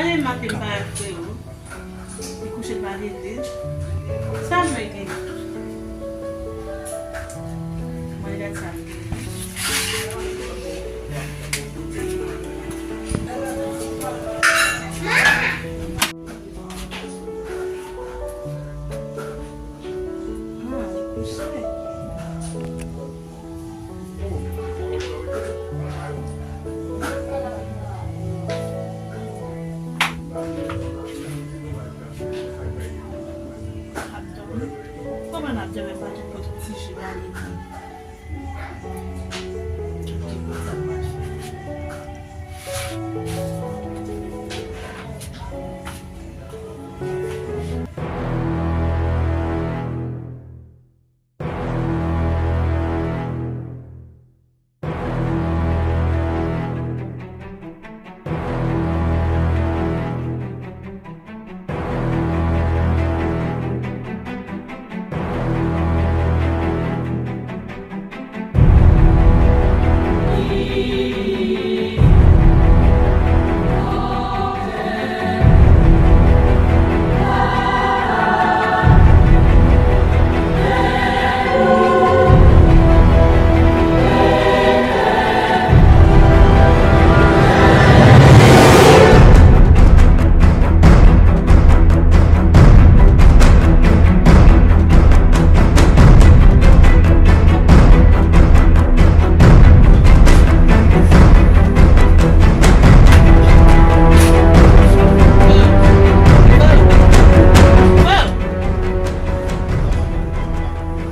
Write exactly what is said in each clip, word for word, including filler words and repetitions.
Gade maten m pa ak frero. Li kouche l pa rete. Sa m vle gen? Mwen gad sa m gen. Ah, li kouche. Kòman n ap dòmi? Kòman n ap dòmi pa tout pote ti ji ba li?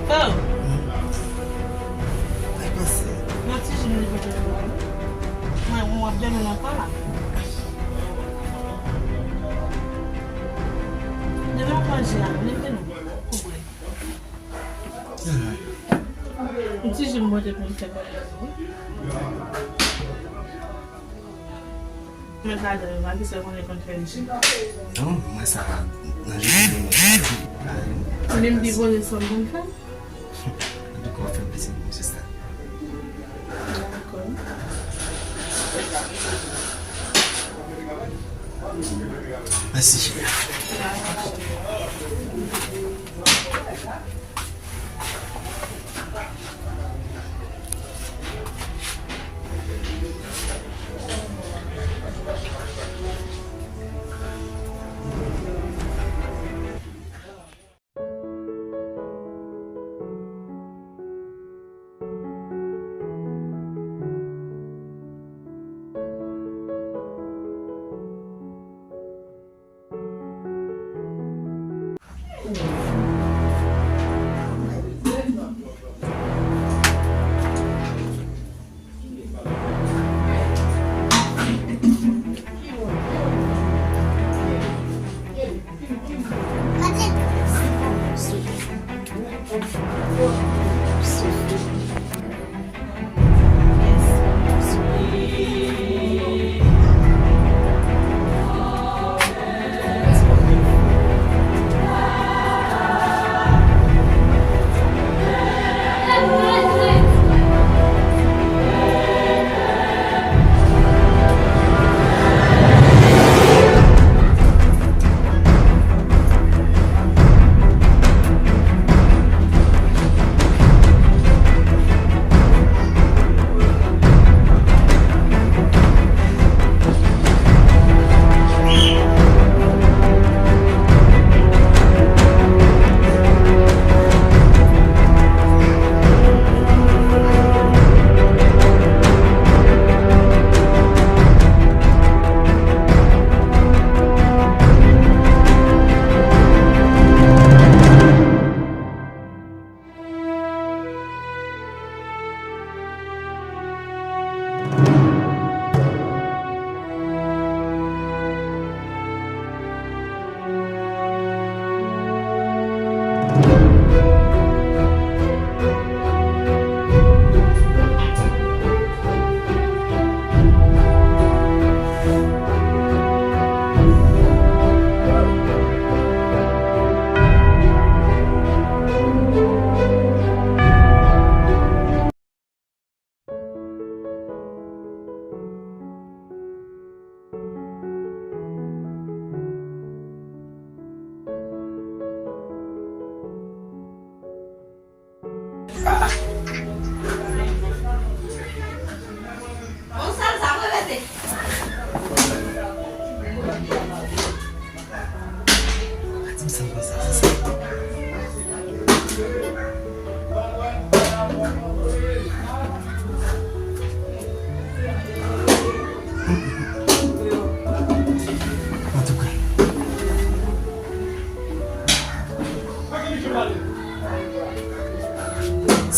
Fò! Sa k pase? Nan ti jim li pote pou ou. Mwen, mwen w ap dòmi nan kò la. Demen w manje a, mete non. Kouvri. Yon ti jim pote pou m fè kò la. Mwen pa dwe, pa ki sè konnen konn fè ji. Non, mwen sa va nan ji. Li menm li voye san konn fè. Antouka, w fè m plezi pou sista. Dakò. Mèsi, cheri.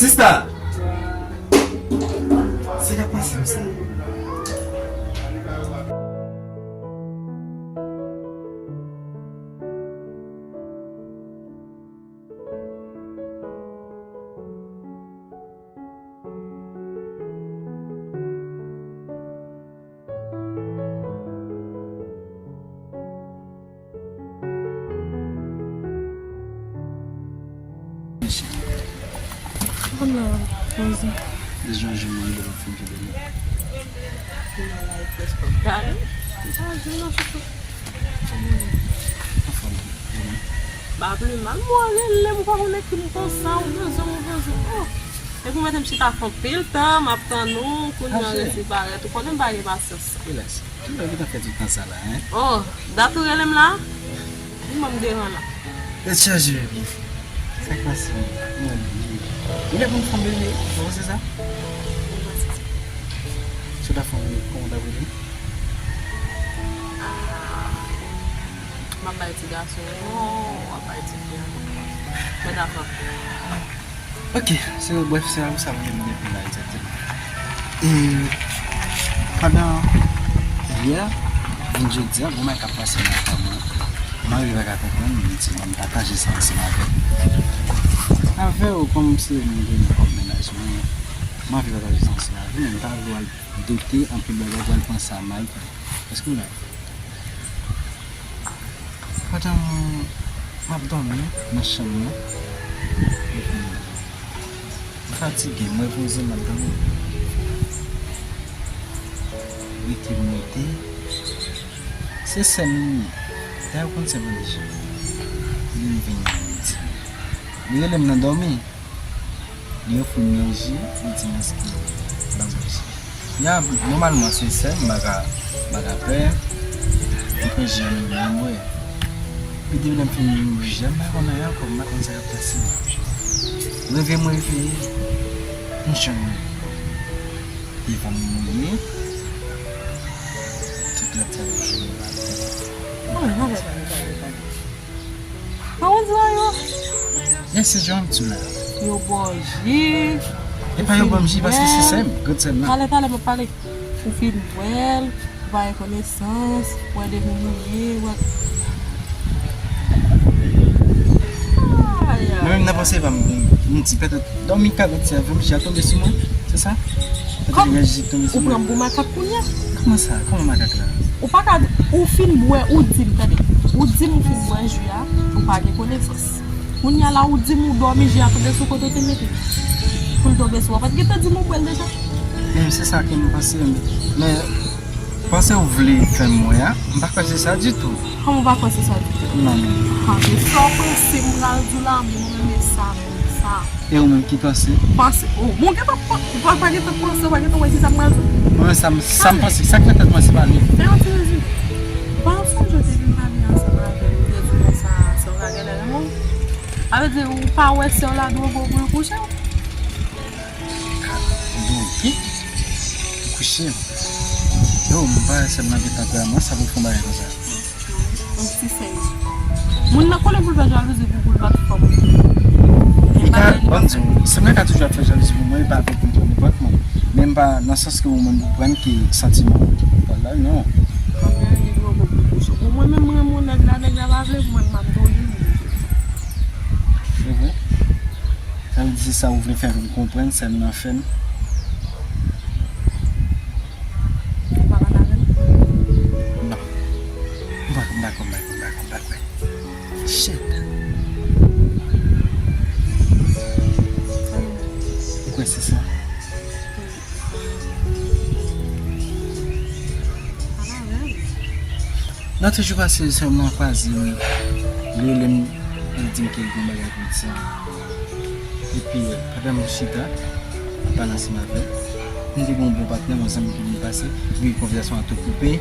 Sista! Sa k ap pase m sa? Kòman, Rosie? Deja, je mwen, je fin fidèl. Ou nan live, prèske ap gade. Ah, je nan chouchou. Kòman ou ye? Anfòm, ou menm? Pa pli mal, mwen rele m, ou pa konn ki m konsa, ou bezwen m, ou bezwen m. Oh! Epi w mete m chita fè anpil tan, m ap tann ou, kounye a w resi parèt. Ou konnen m pa gen pasyans. Rilaks. Kilè w gentan fè tout tan sa la, en? Oh, dat ou rele m la? Vin ban m devan la. Tèt chaje, baby. Sa k pase? Kòman w ye? Ou lè pou n fè yon bebe, ou panse sa? Ou panse sa? Si w ta fè yon bebe, kòman w ta vle? Ah, m ap bay ti gason yo, w ap bay ti fi a. Mwen dakò. Ok, se, brèf, se pou sa m te vin depi la, egzakteman. E pandan yè vin jodi a, gon bagay k ap pase nan fanmi an. Mari pa ka konprann, m di, m pataje sa ansanm avè w. Avè w, kòm se mwen ki gen kòm mennaj mwen, m anvi pataje sa ansanm avè w, men m pa vle w al dote anpil bagay pou w al panse a mal. Èske w la? Pandan m ap dòmi nan chanm nan, m fatige, m repoze m ap dòmi. Rete m rete. Se sè m li ye. Dayè ou konn sè m deja. Li vin di. Li rele m nan dòmi. Li ofri m yon ji, li di m èske m ap bwè ji. Ya, nòmalman, se sè m, m pa ka, m pa ka pè. M pran ji a, m bwè. Epi depi lè m fin bwè ji a, m pa konn anyen ankò, m pa konn sa k ap pase. Reve m reveye, m janm devan m mouye, tout lòt sa yo jwenn m atè. Mwen, mwen, mwen, mwen, mwen, mwen. Kòman w di w yo? Yes, se jan m di w la. Yo ba w ji. E pa yo ban m ji, paske se sè m, grann sè m nan. Talè, talè, m ap pale. Ou fin bwè l, ou pa gen konesans, ou wè depi w mouye, ou wè. Ay, ay, ay. Mwen menm nan panse pa m, m di petèt dòmi ka vin sèvi m, ji a tonbe sou mwen, se sa? Petèt li gen ji tonbe sou mwen. Ou pran m pou makak kounye a? Kòman sa? Kòman makak la? Ou pa ka, ou fin bwè, ou di m, tande. Ou di m ou fin bwè ji a, ou pa gen konesans. Kounye a la, ou di m ou dòmi, ji a tonbe sou kote w te mete l. Pou l tonbe sou ou, ou pa t gentan di m ou bwè l deja? Men se sa ke m panse, men panse ou vle fè m wè a, m pa kwè se sa ditou. Kòman ou pa kwè se sa ditou? Non, non. Ah, men sa w panse m pral di w la, men mwen renmen sa, m renmen sa. E ou menm ki panse? Panse, oh, bon, gentan pa, pa, pa gentan panse, pa gentan wè se sa m pral di. Mwen, sa m, sa m panse, sa k nan tèt mwen, se pa li. Fè yon ti rezime. Pa sonje w te vin pale ansanm avè m, ou te di konsa, sè w la genlè renmen w. Sa vle di, ou pa wè sè w la dwe bon pou l kouche w? Ka dwe pou kouche m. Yo, m pa wè sè m nan gentan pè a mwen, sa pou fè yon bagay konsa. Yon ti sèyè. Moun nan konnen pou l fè jalouzi pou, pou l bat fanm. Li ka, ban m di w, sè m nan ka toujou ap fè jalouzi pou mwen, e pa avèk nenpòt moun. Men m pa nan sans ke ou menm ou konprann ke santiman ou pa la, non. Mwen menm, mwen renmen yon nèg la, nèg la pa vle pou mwen, m ap doyi. Se vre? Sa vle di se sa ou vle fè m konprann, sè m nan fè m. Ou pa pale avè l? Non. M pa, m pa kwè, m pa kwè, m pa kwè, m pa kwè. Shit. Ou kwè se sa? Nan toujou pase, sè m nan kwaze m, li rele m, li di m ke l gen bagay pou l di m. Epi, pandan m chita, m pale ansanm avè l, m te gen yon bon patnè, yon zanmi ki vin pase, epi konvèsasyon an tou koupe.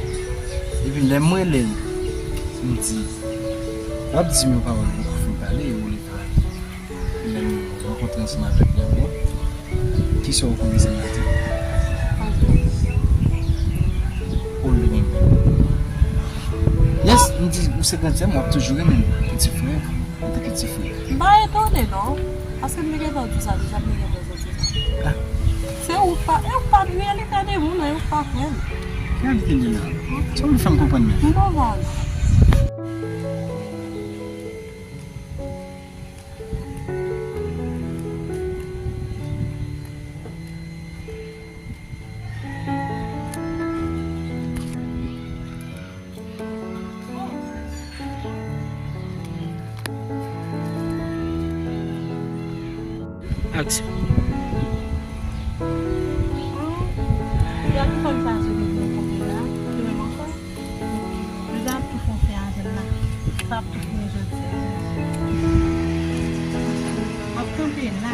Epi lè m rele l, m di, w ap di m yon pawòl, ou fin pale, ou li pale. Lè m rankontre ansanm avèk li ankò, kisa ou konnen sa m ap di? Ou renmen m. Yes, m di, ou se grann sè m, w ap toujou renmen m. Piti frè, antanke ti frè. M pa etone non, paske m te gentan di sa deja, m te gentan Se ou pa, e ou pa, reyalite de moun nan, ou pa kwè. Reyalite de la. Sa w vle fè m konprann menm? M pa vag. Aksyon. Gade fanm sa sou vin nan konpè la, li menm ankò. Li ap tou fè yon fè avè l la. Sa ap tou fini jodi a. M ap kanpe la.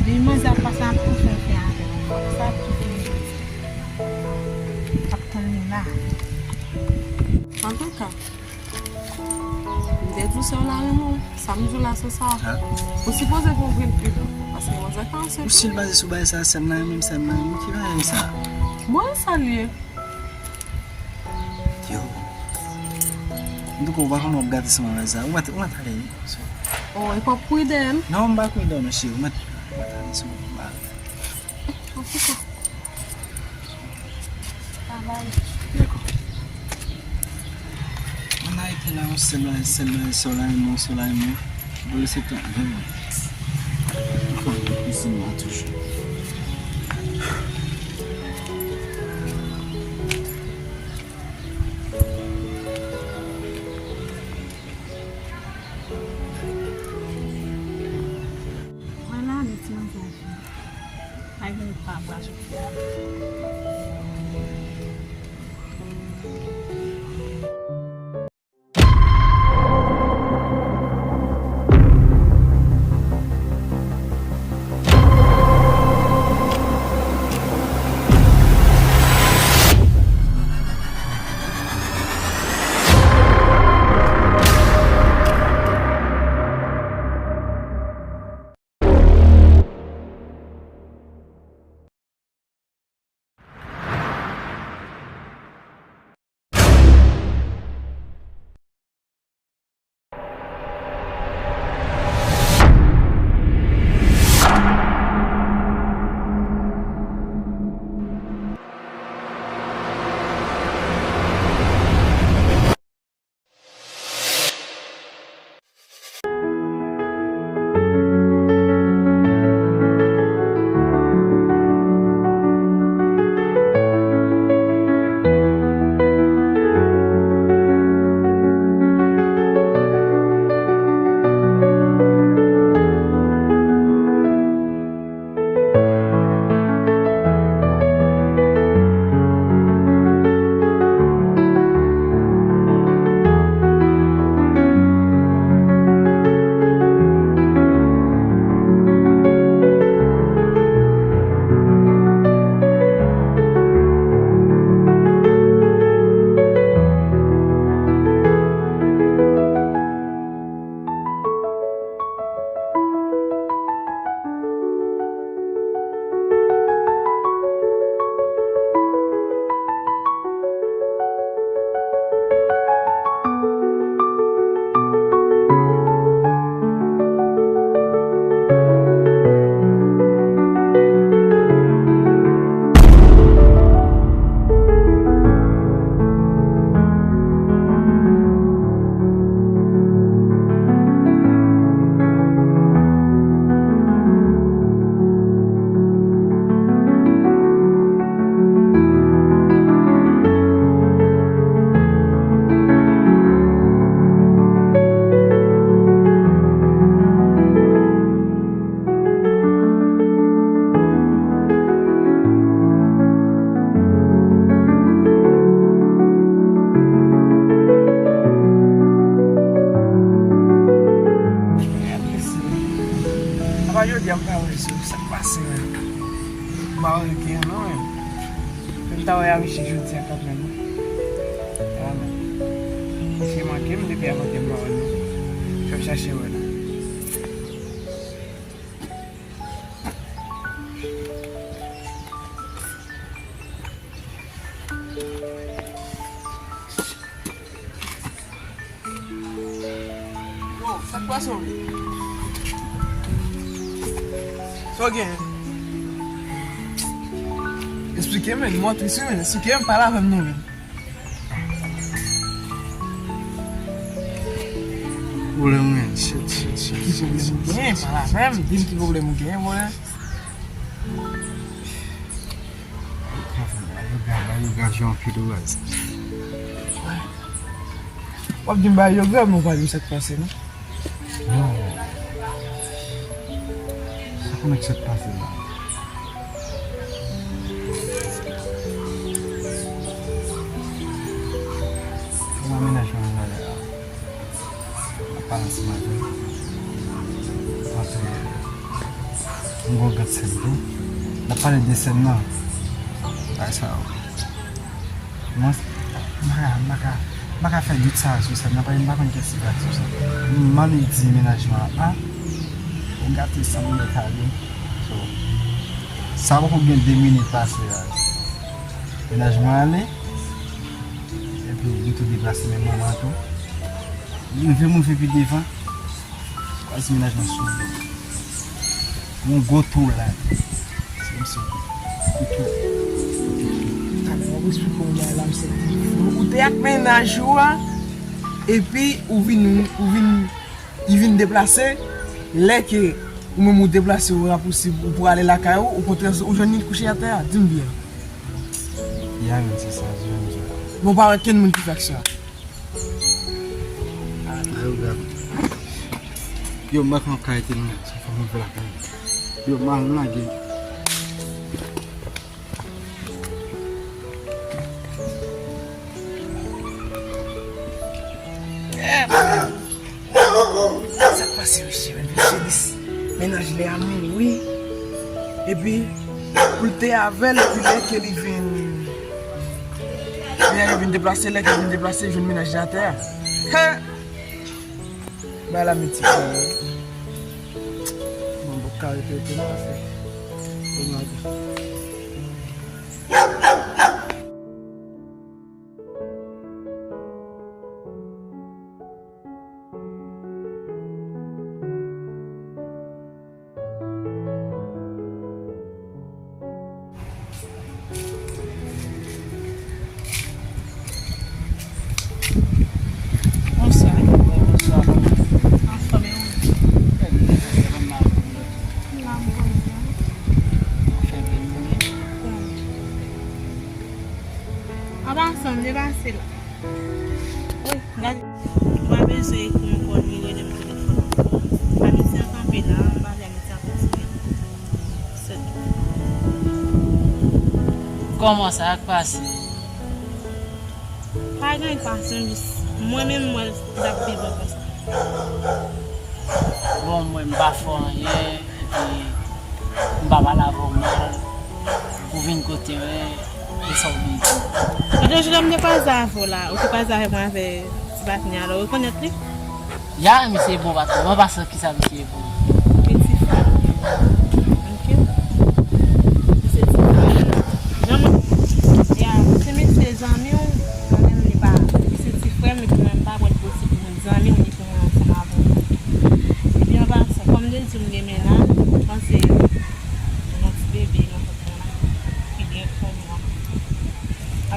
Depi manzè ap pase, ap tou fè yon fè avè l ankò. Sa ap tou fini jodi a. M ap tann li la. Antouka, m te di w sè w la renmen w. Sa m di w la, se sa. Ou sipoze konprann pi bon. Paske manzè ka ansent. Ou si l baze sou bagay sa, sè m la renmen m, sè m la renmen m, ki bagay sa? Bon, e sa l ye. Yo. Antouka, ou pa konnen w ap gate sou bagay sa. Ou mèt, ou mèt ale, wi. Oh, e pa kouri dèyè m? Non, m pa kouri dèyè w, non, cheri. Ou mèt, ou mèt ale sou bagay. Antouka. Dakò. Ann arete la, yon sèl bagay, sèl bagay, sè w la renmen w, sè w la renmen w. Vole se tan, vini. Ankò, kouzin mwen toujou. Mwen la, men ti manzè a vini. Ay, vin pa bwa chofè a. Apa jodi a m pa wè sou sa k pase la. M pa wè gen non. M ta wè Arichi jodi a kanmenm. Misye manke m depi avan ke m pa wè l non. Fè m chache wè l. Yo, sa k pase w? Sa w gen? Esplike m, men, mwen tris wi, men esplike m, pale avè m non, men. Pwoblèm ou gen? Shit, shit, shit. Ki pwoblèm ou gen? Pale avè m, di m ki pwoblèm ou gen, mwen. Sa fè m ba yo grav, ba yo grav, jwe anpil wi baz. W ap di m ba yo grav, men w pa di m sa k pase non. Non. Sa konnen ki sot pase la. Kòman mennaj mwen an ale a? N ap pale ansanm avè l. Apre, m gon gad sèn tou. N ap pale de sèn nan. Bagay sa yo. Mwen, m pa ka, m pa ka, m pa ka fè dout sa sou sèn nan, paske m pa konn kiyès ki pral sou sèn. M annik di mennaj mwen an, a, ou gate san m mèt ale. So, sa poko gen de minit pase a. Mennaj mwen ale, epi li tou deplase menm moman tou. Li rive moute pi devan. Kwazi mennaj mwen sou. Yon gwo tou la. Se misye. Yon tou. Talè w ap esplike yon bagay la, misye di flou. Ou te ak mennaj ou a, epi ou vin, ou vin, li vin deplase. Lè ke ou menm ou deplase, ou rapousib, ou pou ale lakay ou, okontrè, ou jwenn li kouche atè a. Di m byen. Ya, men se sa, se sa. Bon, pa wè kenn moun ki fè aksyon an. Yo, m pa konn kay te non, se fò m rive lakay. Yo, m al lage. Sa k pase mesye, men mesye dis mennaj li a mouri. Epi pou l te avè l, epi lè ke li vin, lè ke li vin deplase, lè ke li vin deplase, li jwenn mennaj li atè a. Hen! Bay la meti pou mwen. Mwen poko ka rete rete non, paske mwen lage. Bonswa. Bonswa. Anfòm, e ou? Trè byen, trè byen, mwen la, mwen la. M la, m konn. Fè byen, mwen. An pasan, m te pase la. Wi, gade. Ou pa bezwen ekri m ankò, ni rele m telefòn ankò. Amiti an kanpe la, m pa vle amiti an kontinye. Se tou. Kòman sa, sa k pase? Pa gen anyen k pase, jis mwen menm, m wè l ap viv konsa. Bon, mwen, m pa fè w anyen. Epi, m pa pale avè w mal, ou vin kote mwen, e sa w vin di m. Lòt jou la, m te kwaze avè w la, ou te kwaze avè mwen avè ti patnè a la, ou rekonèt li? Ya, misye bon patnè, mwen pa san kisa misye bon. Li ti frè m. Ok. Li se ti frè m. Nan mwen, ya, se misye zanmi w, mwen menm li pa, li se ti frè m, epi mwen m pa wè l posib pou mwen zanmi w, li pou mwen ansanm avè w. Epi an pasan, kòm de di m gen mennaj, m panse yon ti bebe nan vant mwen ki gen yon mwa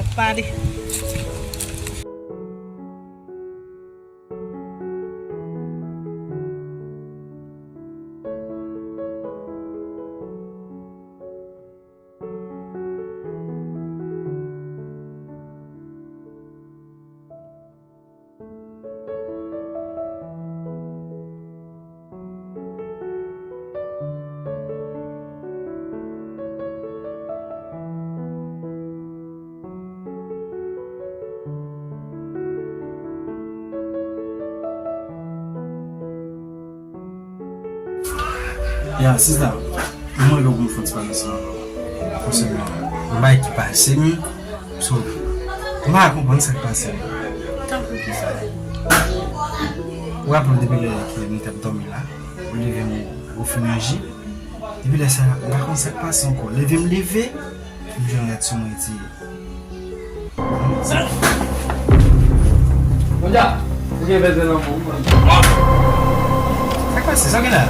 ap pale. Ya, sista, mwen mande w pou m fè yon ti pale ansanm avè w konsènan yon bagay ki pase m. So, m pa ka konprann sa k pase m. Tankou kisa? Ou raple w depi lè ke m t ap dòmi la, ou leve m ofri manje. Depi lè sa, m pa konn sa k pase ankò. Leve m leve, m jwenn rad sou mwen ete. Sa k pase? Sa gen la?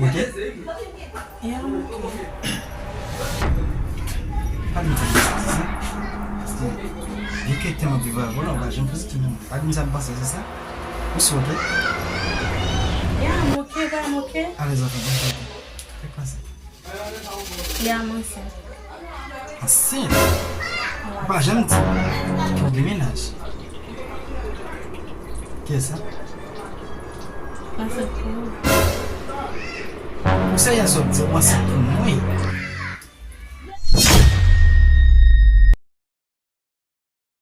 Ok? Yeah, I'm okay. Pa di m sa m panse, se sa? Paske gen kèk tan m ap viv avè w la, ou pa janm prezante m. Pa di m sa m panse, se sa? Ou sou ok? Yeah, I'm okay, bro, I'm okay. Alèz avè m, ok. Kèk panse. Yeah, m ansent. Ansent? Ou pa janm di. Ou gen mennaj. Kiyès sa? M ansent pou ou. Ou serye sot di ou ansent pou mwen?